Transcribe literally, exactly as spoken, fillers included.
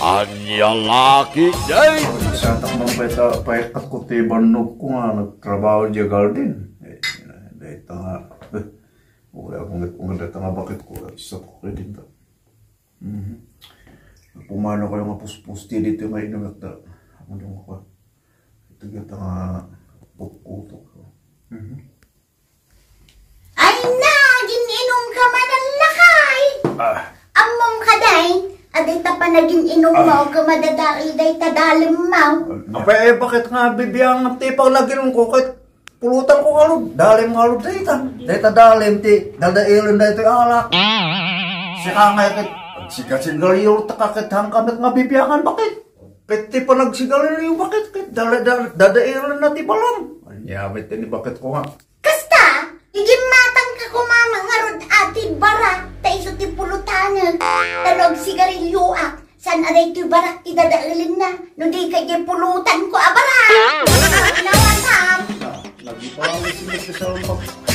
Ania la ketdin? Satak man pay ta, paikkat ko ti bannog ko nga nagtrabaho diay garden. Eh, dayta nga, eh, wala akong, kung dayta nga bakit ko, sa ko kay dinta. Mhm. Pumano kayo nga puspos ti dito nga inunat da. Ano nga pa? Ito dayta nga pupkutok. Mhm. Ay na, gin-inum ka man, lakay! Ah. Ammom kadi, adda ta panagin-inummo, ah, ket madadael dayta dalemmo. Apay, eh, bakit nga bibiangan ti panaginum ko ket pulutan ko ngarud, dalem ngarud dayta. Dayta dalem ti dadaelen daytoy alak. Sika nga ket, sigasinggaliyo ta ka ket hangka met nga bibiangan, bakit? Ket ti panagsigaliliyo, bakit? Ket dala-, dala-, dadaelen na ti balam. Ania met ti bakit ko nga. Kasta, igimmatangka koma ngarud a ti bara, ta isu ti pulutanek. Ta no agsigarilioak, saan a daytoy barak ti dadaelenna, no di ka diay pulutanko a bara. Nawatam. Ah, nagipawis ni Sir Salbak.